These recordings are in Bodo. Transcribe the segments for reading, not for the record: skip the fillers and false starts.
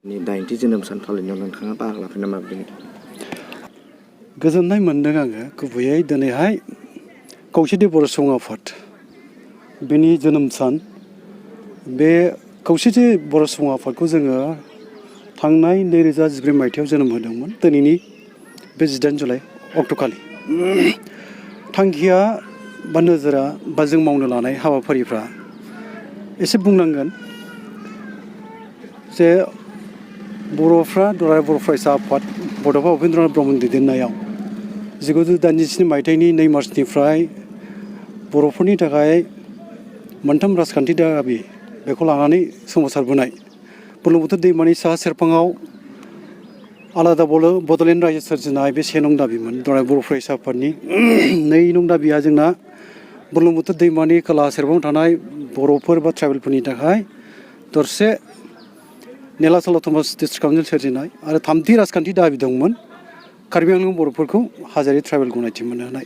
दाइनथि जोनोम सान फालिनायाव नोंथाङा बाहागो लाफैनो नामा बिदिनो? गोजोननाय मोन्दों आङो गुबैयै दिनैहाय खौसेथि बर' सुबुं आफाद बेनि जोनोम सान। बे खौसेथि बर' सुबुं आफादखौ जोङो थांनाय 2014 मायथाइयाव जोनोम होदोंमोन। दिनैनि बे 18 जुलाइ अक्ट'खालि थांखिया बा नोजोरा बा जों मावनो लानाय हाबाफारिफ्रा एसे बुंनांगोन जे बर'फ्रा दुलाराय बर' फरायसा आफाद बड'फा उपेन्द्रनाथ ब्रह्मनि दैदेननायाव 1987 मायथाइनि 2 मार्चनिफ्राय बर'फोरनि थाखाय मोनथाम राजखान्थि दाबि बेखौ लानानै सोमावसारबोनाय बुरलुंबुथुर दैमानि साहा सेरफाङाव आलादा बड'लेण्ड रायजो सोरजिनाय बे 1 नं दाबिमोन दुलाराय बर' फरायसा आफादनि। 2 नं दाबिया जोंना बुरलुंबुथुर दैमानि खोला सेरफाङाव थानाय बर'फोर बा ट्राइबेलफोरनि थाखाय दरसे नेलाचल अट'नमास डिस्ट्रिक्ट काउन्सिल सोरजिनाय आरो 3थि राजखान्थि दाबि दंमोन कार्बि आंलं बर'फोरखौ हाजोआरि ट्राइबेल गनायथि मोननो होनाय।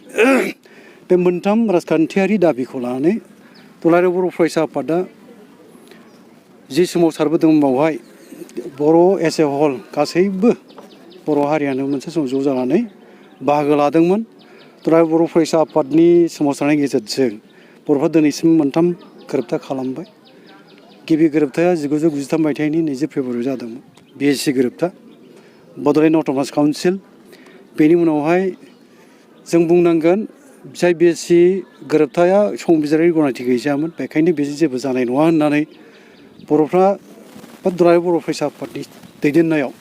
बे मोनथाम राजखान्थियारि दाबिखौ लानानै दुलाराय बर' फरायसा आफादा जि सोमावसारबोदों बावहाय बर' एस ए हल गासैबो बर' हारियानो मोनसे समाव ज' जानानै बाहागो लादोंमोन। दुलाराय बर' फरायसा आफादनि सोमावसारनायनि गेजेरजों बर'फ्रा दिनैसिम मोनथाम गोरोबथा खालामबाय। गिबि गोरोबथाया 1993 मायथाइनि 20 फेब्रुआरियाव जादोंमोन BSC गोरोबथा बड'लेण्ड अट'नमास काउन्सिल। बेनि उनावहाय जों बुंनांगोन जाय BSC गोरोबथाया संबिजिरारि गनायथि गैजायामोन, बेखायनो बेजों जेबो जानाय नङा होननानै बर'फ्रा बा दुलाराय बर' फरायसा आफादनि दैदेननायाव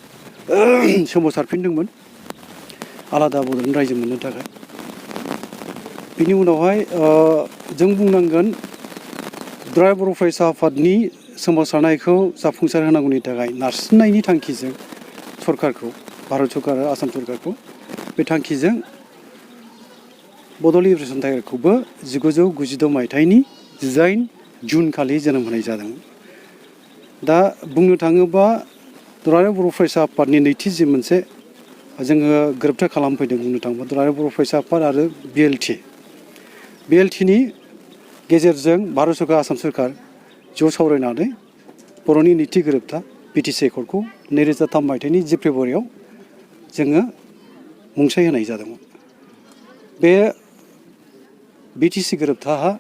सोमावसारफिनदोंमोन आलादा बड'लेण्ड रायजो मोननो थाखाय। बिनि उनावहाय जों बुंनांगोन दुलाराय बर' फरायसा आफादनि सोमावसारनायखौ जाफुंसार होनांगौनि थाखाय नारसिननायनि थांखिजों सरकारखौ, भारत सरकार आरो आसाम सरकारखौ, बे थांखिजों बड' लिबारेसन टाइगारखौबो 1992 मायथाइनि 18 जुन खालि जोनोम होनाय जादोंमोन। दा बुंनो थाङोबा दुलाराय बर' फरायसा आफादनि नैथि जि मोनसे जोङो गोरोबथा खालामफैदों बुंनो थाङोबा दुलाराय बर' फरायसा आफाद आरो BLTनि गेजेरजों भारत सरकार आसाम सरकार ज' सावरायनानै बर'नि नैथि गोरोबथा BTC एकर्डखौ 2003 मायथाइनि 10 फेब्रुआरियाव जोङो मुंसाइ होनाय जादोंमोन। बे BTC गोरोबथाहा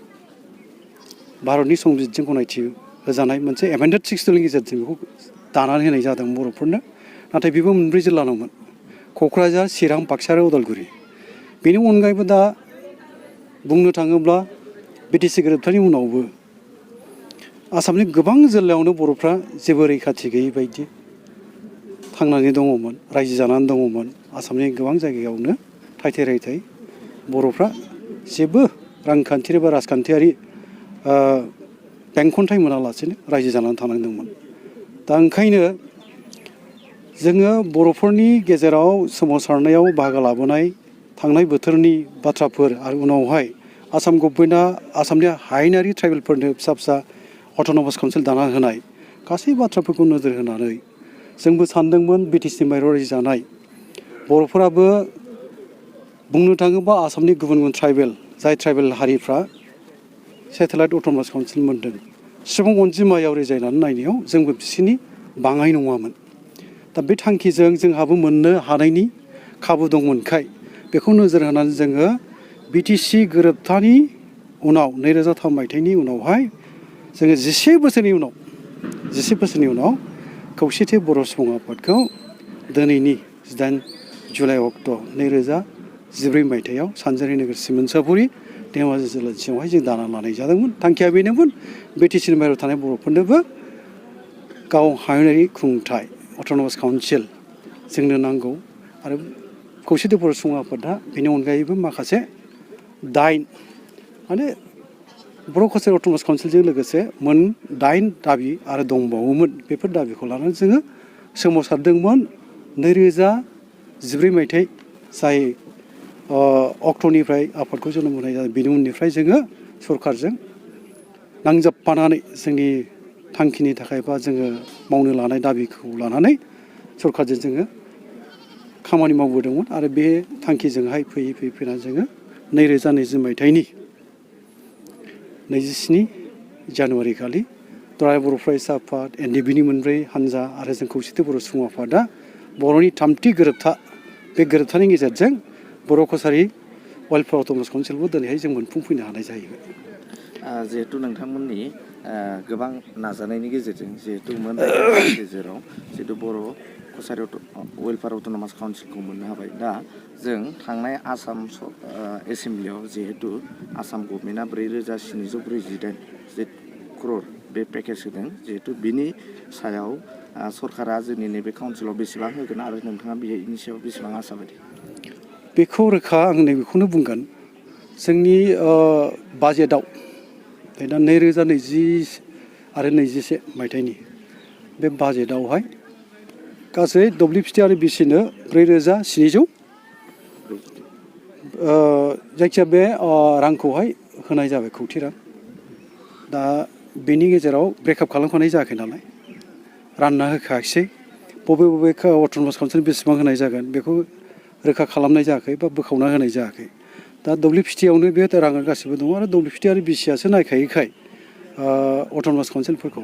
भारतनि संबिजितजों गनायथि होजानाय मोनसे एमेन्डेड 6 नि गेजेरजों बेखौ दानानै होनाय जादों बर'फोरनो। नाथाय बेबो 4 जिल्लानावमोन, क'क्राझार, चिरां, बाक्सा आरो उदालगुरि। बेनि अनगायैबो दा बुंनो थाङोब्ला BTC गोरोबथानि उनावबो आसामनि गोबां जिल्लायावनो बर'फ्रा जेबो रैखाथि गैयै बायदि थांनानै दङमोन, रायजो जानानै दङमोन। आसामनि गोबां जायगायावनो थाइथाय रायथाय बर'फ्रा जेबो रांखान्थियारि बा राजखान्थियारि बेंखनथाय मोनालासेनो रायजो जानानै थानांदोंमोन। दा ओंखायनो जोङो बर'फोरनि गेजेराव सोमावसारनायाव बाहागो लाबोनाय थांनाय बोथोरनि बाथ्राफोर आरो उनावहाय आसाम गभर्नमेन्टआ आसामनि हायेनारि ट्राइबेलफोरनो फिसा फिसा अट'नमास काउन्सिल दाना होनाय गासै बाथ्राफोरखौ नोजोर होनानै जोंबो सानदोंमोन BTC माइराव रायजो जानाय बर'फोराबो बुंनो थाङोबा आसामनि गुबुन गुबुन ट्राइबेल जाय ट्राइबेल हारिफ्रा सेटेलाइट अट'नमास काउन्सिल मोनदों सुबुं अनजिमायाव रिजायनानै नायनायाव जोंबो बिसोरनि बाङाय नङामोन। दा बे थांखिजों जोंहाबो मोननो हानायनि खाबु दंमोनखाय बेखौ नोजोर होनानै जोङो BTC गोरोबथानि उनाव 2003 मायथाइनि उनावहाय जोङो 11 बोसोरनि उनाव खौसेथि बर' सुबुं आफादखौ दिनैनि 18 जुलाइ अक्ट' 2014 मायथाइयाव सानजारि नोगोर सिमोनसापुरि धेमाजि जिल्ला सिङावहाय जों दाना लानाय जादोंमोन। थांखिया बेनोमोन BTCनि बाहेरायाव थानाय बर'फोरनोबो गाव हायुङारि खुंथाय अट'नमास काउन्सिल जोंनो नांगौ आरो खौसेथि बर' सुबुं आफादा बेनि अनगायैबो माखासे 8 माने बर' कालचार अट'नमास काउन्सिलजों लोगोसे 8 दाबि आरो दंबावोमोन। बेफोर दाबिखौ लानानै जोङो सोमावसारदोंमोन 2014 मायथाइ जाय अक्ट'निफ्राय आफादखौ जोनोम होनाय जादों। बेनि उननिफ्राय जोङो सरकारजों नांजाबफानानै जोंनि थांखिनि थाखाय बा जोङो मावनो लानाय दाबिखौ लानानै सरकारजों जोङो खामानि मावबोदोंमोन आरो बे थांखिजोंहाय फैयै फैनानै जोङो 2020 मायथाइनि 27 जानुवारि खालि दुलाराय बर' फरायसा आफाद एनडिबिनि मोनब्रै हानजा आरो जों खौसेथि बर' सुबुं आफादा बर'नि थामथि गोरोबथा बे गोरोबथानि गेजेरजों बर' कसारि वेलफेयार अट'नमास काउन्सिलबो दिनैहाय जों मोनफुंफैनो हानाय जाहैबाय। जिहेतु नोंथांमोननि गोबां नाजानायनि गेजेरजों जिहेतु मोनदायनि गेजेराव जिहेतु बर' कसारि वेलफेयार अट'नमास काउन्सिलखौ मोननो हाबाय। दा जों थांनाय आसाम एसेम्ब्लियाव जिहेतु आसाम गभर्नमेन्टआ 4,748 क्रर बे पेकेज होदों। जिहेतु बिनि सायाव सरकारा जोंनि नैबे काउन्सिलाव बेसेबां होगोन आरो नोंथाङा बेनि सायाव बेसेबां आसा बायदि? बेखौ रोखा आं नैबेखौनो बुंगोन, जोंनि बाजेटआव दा 2020 आरो 21 मायथाइनि बे बाजेटआवहाय गासै WFT आरो BCनो 4,700 जायखिया बे रांखौहाय होनाय जाबाय, खौथि रां। दा बेनि गेजेराव ब्रेकआप खालामखानाय जायाखै नालाय, रानना होखायाखिसै। बबे अट'नमास काउन्सिल बेसेबां होनाय जागोन बेखौ रोखा खालामनाय जायाखै बा बोखावना होनाय जायाखै। दा WFTआवनो बे राङा गासिबो दङ आरो WFT आरो BCआसो नायखायोखाय अट'नमास काउन्सिलफोरखौ।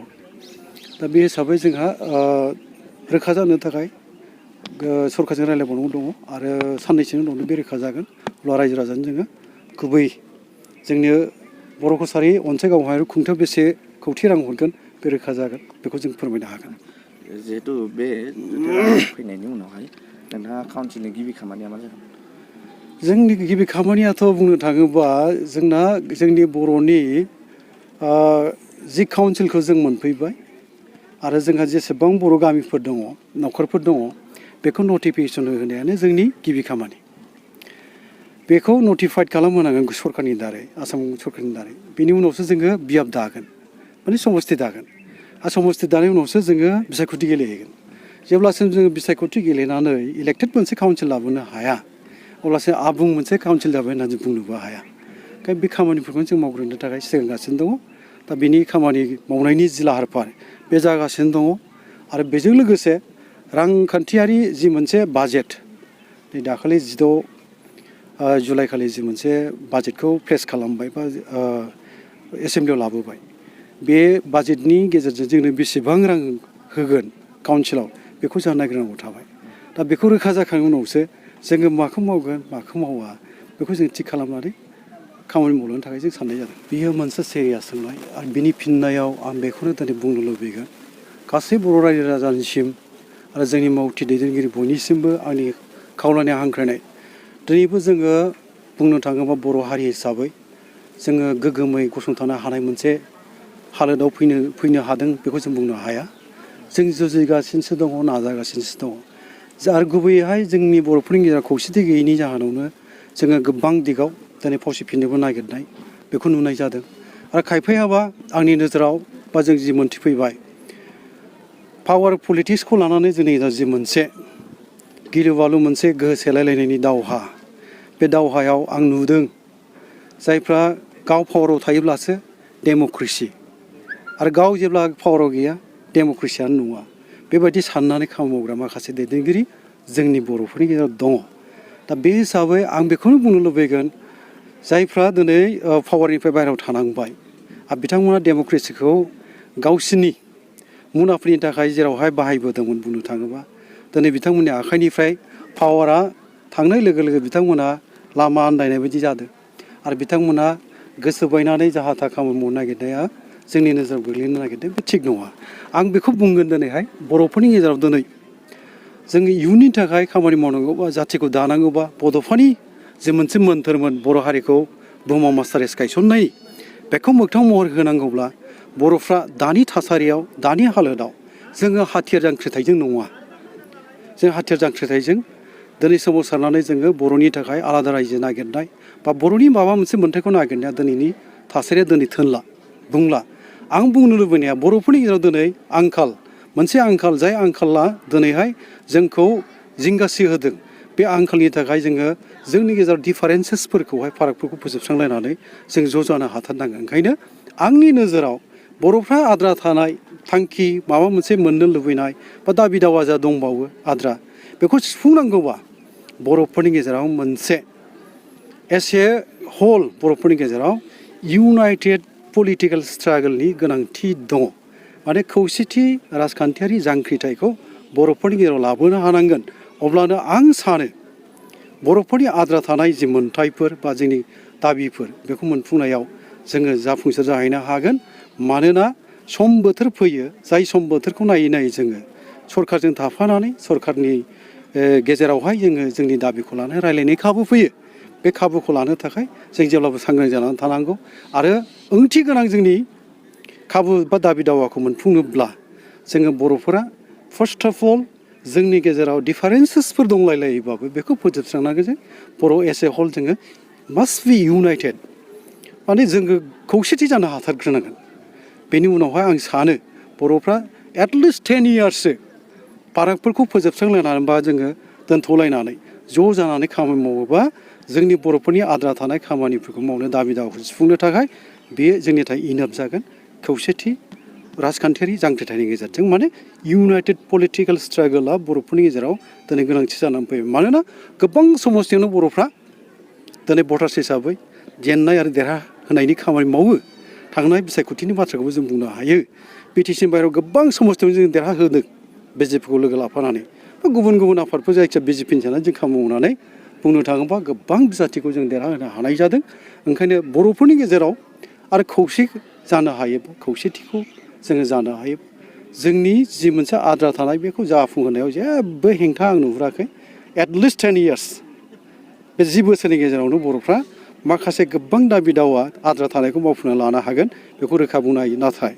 दा बे हिसाबै जोंहा रोखा जानो थाखाय सरकारजों रायज्लायबावनांगौ दङ आरो साननैसोनि उनावनो बे रोखा जागोन। अब्ला रायजो राजानो जोङो गुबै जोंनि बर' कसारि अनसाइ गावहाय खुंथायाव बेसे खौथि रां हरगोन बे रोखा जागोन, बेखौ जों फोरमायनो हागोन। जिहेतु बे फैनायनि उनावहाय नोंथाङा काउन्सिलनि गिबि खामानिया मा जागोन? जोंनि गिबि खामानियाथ' बुंनो थाङोबा जोंना जोंनि बर'नि जि काउन्सिलखौ जों मोनफैबाय आरो जोंहा जेसेबां बर' गामिफोर दङ, न'खरफोर दङ, बेखौ नटिफिकेसन होनायानो जोंनि गिबि खामानि। बेखौ नटिफाइड खालामहोनांगोन सरकारनि दारै, आसाम सरकारनि दारै। बेनि उनावसो जोङो बियाब दागोन, माने समस्ति दागोन। आरो समस्ति दानायनि उनावसो जोङो बिसायख'थि गेलेहैगोन। जेब्लासिम जोङो बिसायख'थि गेलेनानै इलेक्टेड मोनसे काउन्सिल लाबोनो हाया, अब्लासो आबुं मोनसे काउन्सिल जाबाय होननानै जों बुंनोबो हाया। ओंखायनो बे खामानिफोरखौ जों मावग्रोनो थाखाय सिगांगासिनो दङ। दा बेनि खामानि मावनायनि जि लाहार फाहार बे जागासिनो दङ आरो बेजों लोगोसे रांखान्थियारि जि मोनसे बाजेट, नै दाखालि 16 जुलाइखालि जि मोनसे बाजेटखौ प्लेस खालामबाय बा एसेम्ब्लियाव लाबोबाय, बे बाजेटनि गेजेरजों जोंनो बेसेबां रां होगोन काउन्सिलाव बेखौ जोंहा नायग्रोनांगौ थाबाय। दा बेखौ रोखा जाखांनायनि उनावसो जोङो माखौ मावगोन माखौ मावा बेखौ जों थिग खालामनानै खामानि मावलांनो थाखाय जों साननाय जादों। बियो मोनसे सिरियास सोंनाय आरो बिनि फिननायाव आं बेखौनो दिनै बुंनो लुबैगोन, गासै बर' रायजो राजानिसिम आरो जोंनि मावथि दैदेनगिरि बयनिसिमबो आंनि खावलायनाय हांख्रायनाय, दिनैबो जोङो बुंनो थाङोबा बर' हारि हिसाबै जोङो गोग्गोमै गसंथानो हानाय मोनसे हालोदाव फैनो हादों बेखौ जों बुंनो हाया। जों जुजिगासिनोसो दङ, नाजागासिनोसो दङ। आरो गुबैयैहाय जोंनि बर'फोरनि गेजेराव खौसेथि गैयैनि जाहोनावनो जोङो गोबां दिगाव दिनै फावसिफिननोबो नागिरनाय बेखौ नुनाय जादों। आरो खायफायाबा आंनि नोजोराव बा जों जि मोनथिफैबाय, पावार पलिटिक्सखौ लानानै जोंनि जि मोनसे गिलु बालु मोनसे गोहो सेलायलायनायनि दावहा, बे दावहायाव आं नुदों जायफ्रा गाव पावाराव थायोब्लासो डेम'क्रेसि, आरो गाव जेब्ला पावाराव गैया डेम'क्रेसियानो नङा, बेबायदि साननानै खामानि मावग्रा माखासे दैदेनगिरि जोंनि बर'फोरनि गेजेराव दङ। दा बे हिसाबै आं बेखौनो बुंनो लुबैगोन, जायफ्रा दिनै पावारनिफ्राय बाहेरायाव थानांबाय आरो बिथांमोना डेम'क्रेसिखौ गावसिनि मुलाम्फानि थाखाय जेरावहाय बाहायबोदोंमोन, बुंनो थाङोबा दिनै बिथांमोननि आखाइनिफ्राय पावारा थांनाय लोगो लोगो बिथांमोना लामा आन्दायनाय बायदि जादों आरो बिथांमोना गोसो बायनानै जाहा थाहा खामानि मावनो नागिरनाया जोंनि नोजोराव गोग्लैनो नागिरदों, बे थिग नङा। आं बेखौ बुंगोन दिनैहाय बर'फोरनि गेजेराव दिनै जोंनि इयुननि थाखाय खामानि मावनांगौबा, जाथिखौ दानांगौबा, बड'फानि जे मोनसे मोन्थोरमोन बर' हारिखौ बुहुमाव मास्टार रेस गायसननाय, बेखौ मोगथां महर होनांगौब्ला बर'फ्रा दानि थासारियाव, दानि हालोदाव जोङो हाथियार जांख्रिथायजों नङा, जों हाथियार जांख्रिथायजों दिनै सोमावसारनानै जोङो बर'नि थाखाय आलादा रायजो नागिरनाय बा बर'नि माबा मोनसे मोन्थायखौ नागिरनाया दिनैनि थासारिया दिनै थोनला बुंला। आं बुंनो लुबैनाया बर'फोरनि गेजेराव दिनै आंखाल, मोनसे आंखाल, जाय आंखाला दिनैहाय जोंखौ जिंगासि होदों। बे आंखालनि थाखाय जोङो जोंनि गेजेराव डिफारेन्सेसफोरखौहाय, फारागफोरखौ फोजोबस्रांलायनानै जों ज' जानो हाथारनांगोन। ओंखायनो आंनि नोजोराव बर'फ्रा आद्रा थानाय थांखि, माबा मोनसे मोननो लुबैनाय बा दाबि दावा जा दंबावो आद्रा, बेखौ सुफुंनांगौबा बर'फोरनि गेजेराव मोनसे एस ए हल बर'फोरनि गेजेराव इउनाइटेड पलिटिकेल स्ट्रागोलनि गोनांथि दङ। माने खौसेथि राजखान्थियारि जांख्रिथायखौ बर'फोरनि गेजेराव लाबोनो हानांगोन। अब्लानो आं सानो बर'फोरनि आद्रा थानाय जि मोन्थायफोर बा जोंनि दाबिफोर बेखौ मोनफुंनायाव जोङो जाफुंसार जाहैनो हागोन। मानोना सम बोथोर फैयो, जाय सम बोथोरखौ नायै नायै जोङो सरकारजों थाफानानै सरकारनि गेजेरावहाय जोङो जोंनि दाबिखौ लानो रायलायनाय खाबु फैयो। बे खाबुखौ लानो थाखाय जों जेब्लाबो सांग्रां जानानै थानांगौ आरो ओंथि गोनां जोंनि खाबु बा दाबि दावाखौ मोनफुंनोब्ला जोङो बर'फोरा फार्स्ट अफ अल जोंनि गेजेराव डिफारेन्सेसफोर दंलायलायोबाबो बेखौ फोजोबस्रांनांगोन। जे बर' एस ए हल जोङो मास्ट बि इउनाइटेड, माने जोङो खौसेथि जानो हाथारग्रोनांगोन। बेनि उनावहाय आं सानो बर'फ्रा एटलिस्ट 10 इयार्ससो फारागफोरखौ फोजोबस्रांलायनानै बा जोङो दोनथ'लायनानै ज' जानानै खामानि मावोबा जोंनि बर'फोरनि आद्रा थानाय खामानिफोरखौ मावनो दाबि दावाखौ सुफुंनो थाखाय बेयो जोंनि थाखाय इनाफ जागोन। खौसेथि राजखान्थियारि जांख्रिथायनि गेजेरजों माने इउनाइटेड पलिटिकेल स्ट्रागोला बर'फोरनि गेजेराव दिनै गोनांथि जानानै फैयो। मानोना गोबां समस्यायावनो बर'फ्रा दिनै भटार्स हिसाबै जेननाय आरो देरहाहोनायनि खामानि मावो। थांनाय बिसायख'थिनि बाथ्राखौबो जों बुंनो हायो। बिटिसिनि बाहेरायाव गोबां समस्यायावनो जों देरहाहोदों बिजेपिखौ लोगो लाफानानै बा गुबुन गुबुन आफादफोर जायखिया बिजेपिनि जानानै जों खामानि मावनानै बुंनो थाङोबा गोबां बिजाथिखौ जों देरहाहोनो हानाय जादों। ओंखायनो बर'फोरनि गेजेराव आरो खौसे जानो हायोबा, खौसेथिखौ जोङो जानो हायो, जोंनि जि मोनसे आद्रा थानाय बेखौ जाफुंहोनायाव जेबो हेंथा आं नुहुराखै। एटलिस्ट 10 इयार्स बे 10 बोसोरनि गेजेरावनो बर'फ्रा माखासे गोबां दाबि दावा आद्रा थानायखौ मावफुंना लानो हागोन, बेखौ रोखा बुंनो हायो। नाथाय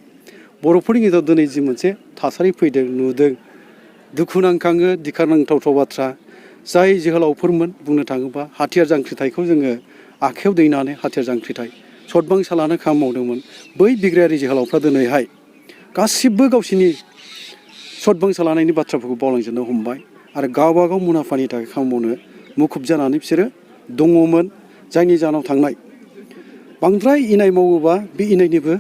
बर'फोरनि गेजेराव दिनै जि मोनसे थासारि फैदों नुदों, दुखु नांखाङो, दिखारनांथावथाव बाथ्रा। जाय जोहोलावफोरमोन बुंनो थाङोबा हाथियार जांख्रिथायखौ जोङो आखायाव दैनानै हाथियार जांख्रिथाय सतबांसा लानो खामानि मावदोंमोन, बै बिग्रायारि जोहोलावफ्रा दिनैहाय गासिबो गावसिनि सतबांसा लानायनि बाथ्राफोरखौ बावलांजोबनो हमबाय आरो गावबागाव मुलाम्फानि थाखाय खामानि मावनो मुखुब जानानै बिसोरो दङमोन। जायनि जाहोनाव थांनाय बांद्राय इनाय मावोबा बे इनायनिबो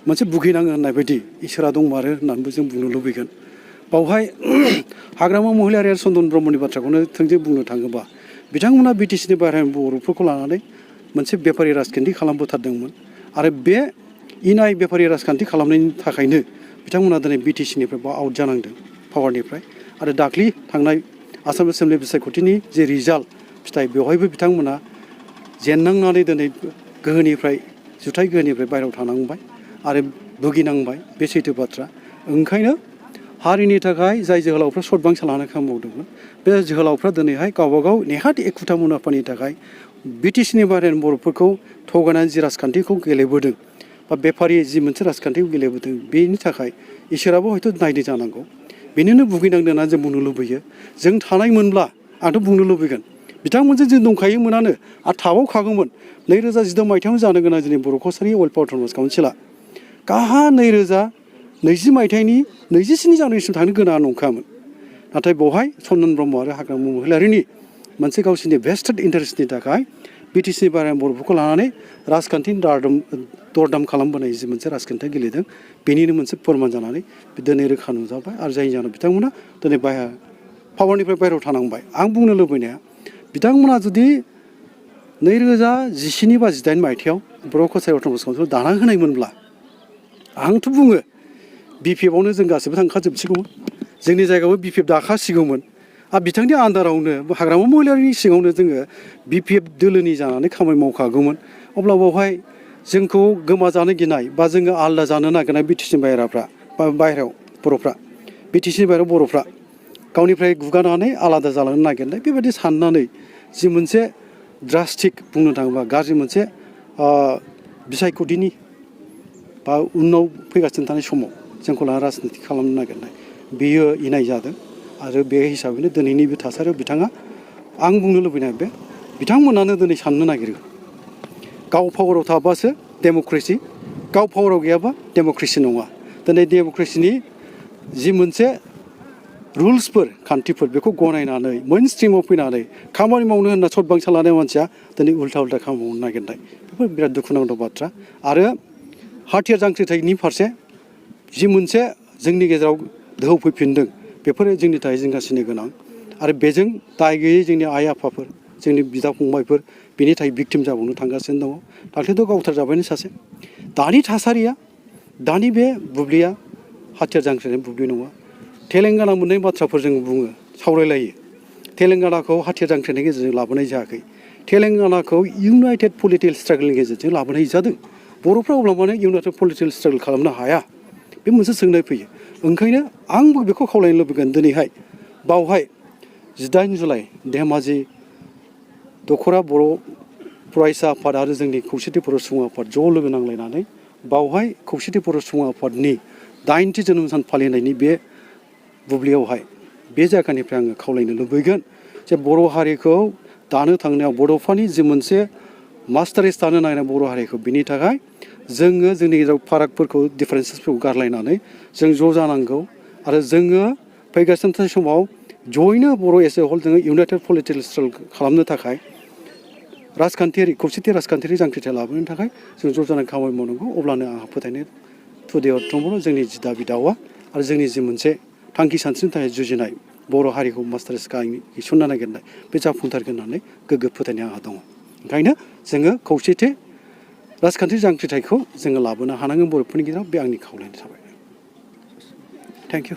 मोनसे भुगिनाङो होननाय बायदि इसोरा दंमारो होननानैबो जों बुंनो लुबैगोन। बावहाय हाग्रामा महिलारि आरो चन्दन ब्रह्मनि बाथ्राखौनो थोंजों बुंनो थाङोबा बिथांमोना बिटिसिनि बाहेरानि बर'फोरखौ लानानै मोनसे बेफारि राजखान्थि खालामबोथारदोंमोन आरो बे इनाय बेफारि राजखान्थि खालामनायनि थाखायनो बिथांमोना दिनै बिटिसिनिफ्राय बा आउट जानांदों पावारनिफ्राय। आरो दाख्लि थांनाय आसाम एसेम्बलि बिसायख'थिनि जे रिजाल्ट फिथाइ, बेवहायबो बिथांमोना जेननांनानै दिनै गोहोनिफ्राय जुथाइ गोहोनिफ्राय बाहेरायाव थानांबाय आरो भुगिनांबाय। बे सैथो बाथ्रा। ओंखायनो हारिनि थाखाय जाय जोहोलावफ्रा सतबांसा लानो खामानि मावदोंमोन, बे जोहोलावफ्रा दिनैहाय गावबागाव नेहाथ एखुथा मुलाम्फानि थाखाय बिटिसिनि बाहेरानि बर'फोरखौ थगायनानै जि राजखान्थिखौ गेलेबोदों बा बेफारि जि मोनसे राजखान्थिखौ गेलेबोदों, बेनि थाखाय इसोराबो हयथ' नायदों जानांगौ। बेनिनो भुगिनांदों होननानै जों बुंनो लुबैयो। जों थानायमोनब्ला आंथ' बुंनो लुबैगोन बिथांमोनजों जों दंखायोमोनानो आरो थाबावखागौमोन। 2016 मायथाइयाव जानो गोनां जोंनि बर' कसारि वेलफेयार अट'नमास काउन्सिला गाहा 2020 मायथाइनि 27 जानुवारिसिम थांनो गोनां नंखायामोन। नाथाय बेवहाय चन्दन ब्रह्म आरो हाग्रामा महिलारिनि मोनसे गावसोरनि भेस्टेड इन्टारेस्टनि थाखाय बिटिसिनि बाहेरानि बर'फोरखौ लानानै राजखान्थिनि दरदाम खालामबोनाय जि मोनसे राजखान्थि गेलेदों, बेनिनो मोनसे फोरमान जानानै दिनै रोखा नुजाबाय। आरो जायनि जाहोनाव बिथांमोना दिनै पावारनिफ्राय बाहेरायाव थानांबाय। आं बुंनो लुबैनाया बिथांमोना जुदि 2017 बा 18 मायथाइयाव बर' कसारि अट'नमास काउन्सिलखौ दाना होनायमोनब्ला आंथ' बुङो बिपिएफआवनो जों गासैबो थांखाजोबसिगौमोन, जोंनि जायगायावबो बिपिएफ दाखासिगौमोन। आरो बिथांनि आन्दारावनो हाग्रामा महिलारिनि सिङावनो जोङो बिपिएफ दोलोनि जानानै खामानि मावखागौमोन। अब्ला बेवहाय जोंखौ गोमाजानो गिनाय बा जोङो आलादा जानो नागिरनाय बिटिसिनि बाहेराफ्रा बा बाहेरायाव बर'फ्रा, बिटिसिनि बाहेरायाव बर'फ्रा गावनिफ्राय गुगानानै आलादा जालांनो नागिरनाय, बेबायदि साननानै जि मोनसे ड्रास्टिक बुंनो थाङोबा गाज्रि मोनसे बिसायख'थिनि बा उनाव फैगासिनो थानाय समाव जोंखौ लानानै राजनिति खालामनो नागिरनाय, बेयो इनाय जादों। आरो बे हिसाबैनो दिनैनि बे थासारियाव बिथाङा, आं बुंनो लुबैनाय बे बिथांमोनानो दिनै साननो नागिरो गाव पावाराव थाबासो डेम'क्रेसि, गाव पावाराव गैयाबा डेम'क्रेसि नङा। दिनै डेम'क्रेसिनि जि मोनसे रुल्सफोर खान्थिफोर बेखौ गनायनानै मेइन स्ट्रिमाव फैनानै खामानि मावनो होनना सतबांसा लानाय मानसिया दिनै उल्था उल्था खामानि मावनो नागिरनाय, बेफोर बिराद दुखुनांथाव बाथ्रा। आरो हाथियार जांख्रिथायनि फारसे जि मोनसे जोंनि गेजेराव दोहौ फैफिनदों, बेफोरो जोंनि थाखाय जिंगासिनो गोनां। आरो बेजों दाय गैयै जोंनि आइ आफाफोर, जोंनि बिदा फंबायफोर बेनि थाखाय भिक्टिम जाबावनो थांगासिनो दङ। दाख्लैथ' गावथार जाबायनो सासे। दानि थासारिया, दानि बे बुब्लिया हाथियार जांख्रिनाय बुब्लि नङा तेलेंगाना मोननै बाथ्राफोर जों बुङो सावरायलायो तेलेंगानाखौ हाथियार जांख्रिनायनि गेजेरजों लाबोनाय जायाखै तेलेंगानाखौ इउनाइटेड पलिटिकेल स्ट्रागलनि गेजेरजों लाबोनाय जादों बर'फ्रा अब्ला माने इउनाइटेड पलिटिकेल स्ट्रागल खालामनो हाया बे मोनसे सोंनाय फैयो ओंखायनो आंबो बेखौ खावलायनो लुबैगोन दिनैहाय बावहाय 18 जुलाइ धेमाजि दख'रा बर' फरायसा आफाद आरो जोंनि खौसेथि बर' सुबुं आफाद ज' लोगो नांलायनानै बावहाय खौसेथि बर' सुबुं आफादनि 80थि जोनोम सान फालिनायनि बे बुब्लियावहाय बे जायगानिफ्राय आङो खावलायनो लुबैगोन जे बर' हारिखौ दानो थांनायाव बड'फानि जि मोनसे मास्टारेस दानो नागिरनाय बर' हारिखौ बिनि थाखाय जोङो जोंनि गेजेराव फारागफोरखौ डिफारेन्सेसफोरखौ गारलायनानै जों ज' जानांगौ आरो जोङो फैगासिनो थानाय समाव जयैनो बर' एस ए हल जोङो इउनाइटेड पलिटिकेल स्ट्रागल खालामनो थाखाय राजखान्थियारि खौसेथि राजखान्थियारि जांख्रिथाय लाबोनो थाखाय जों ज' जानानै खामानि मावनांगौ अब्लानो आंहा फोथायनाय थुदेयाव दङ जोंनि जि दाबि दावा आरो जोंनि जि मोनसे थांखि सानस्रिनो थाखाय जुजिनाय बर' हारिखौ मास्टारेस गायसननो नागिरनाय बे जाफुंथारगोन होननानै गोग्गो फोथायनाय आंहा दङ ओंखायनो जोङो खौसेथि राजखान्थि जांख्रिथायखौ जोङो लाबोनो हानांगोन बर'फोरनि गेजेराव बे आंनि खावलायनाय थाबाय थेंक इउ